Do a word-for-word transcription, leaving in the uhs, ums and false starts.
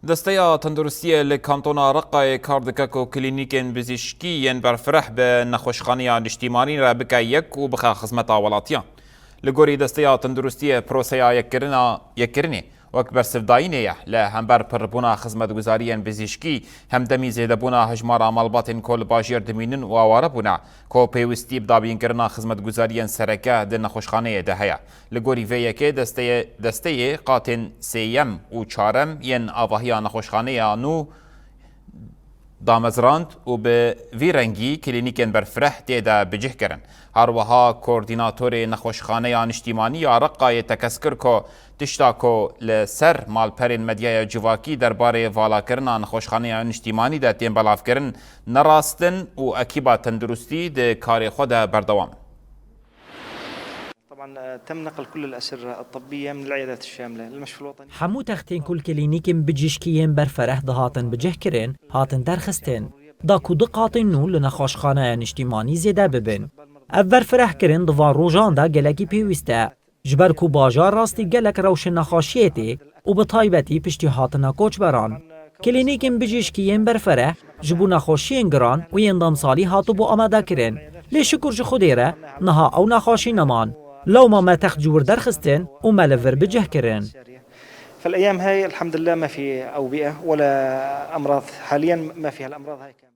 Desteya Tenduristiyê li Kantona Reqayê kar dike ku klînîkên bizîşkî yên berfireh bi nexweşxaneya niştîmanî re bike yek û bixe xizmeta welatiyan. Li gorî Desteya Tenduristiyê, proseya yekkirina, yekkirinê wek bersivdayînê ye li hember pirbûna xizmetguzariyên bizîşkî, hemdemî zêdebûna hejmara malbatên ku li bajêr dimînin û aware bûne, ku pêwîstî bi dabînkirina xizmetguzariyên sereke di nexweşxaneyê de heye. Li gorî vê yekê desteyê, desteyê qatên sêyem û çarem yên avahiya nexweşxaneya nû damezrand û bi vî rengî klînîkên berfireh tê de bicih kirin. Her wiha koordînatorê nexweşxaneya niştîmanî ya Reqayê tekez kir ku tişta ku li ser malperên medyaya civakî derbarê valakirina nexweşxaneya niştîmanî de tên belavkirin ne rast in û ekîba tenduristî di karê xwe de berdewam in. طبعا آه، تم نقل كل الأسرة الطبية من العيادات الشاملة للمشفى الوطني. Hemû textên ku li klînîkên bicîşkî yên berfereh dihatin bicihkirin, hatin derxistin, da ku du qatên nû li nexweşxaneya niştîmanî zêde bibin. Ev berfirehkirin di van rojan de gelekî pêwîst e. Ji ber ku bajar rastî gelek rewşên nexweşiyê tê û bi taybetî piştî hatina koçberan. Klînîkên bijîşkî yên berfereh ji bo nexweşiyên giran û yên demsalî hatibû amadekirin. Lê şikur ji Xwedê re niha ew nexweşî neman. Lewma me text ji wir derxistin û me li vir bicih kirin. فالأيام هاي الحمد لله ما في أوبئة ولا أمراض، حاليا ما فيها الأمراض هاي كاملة.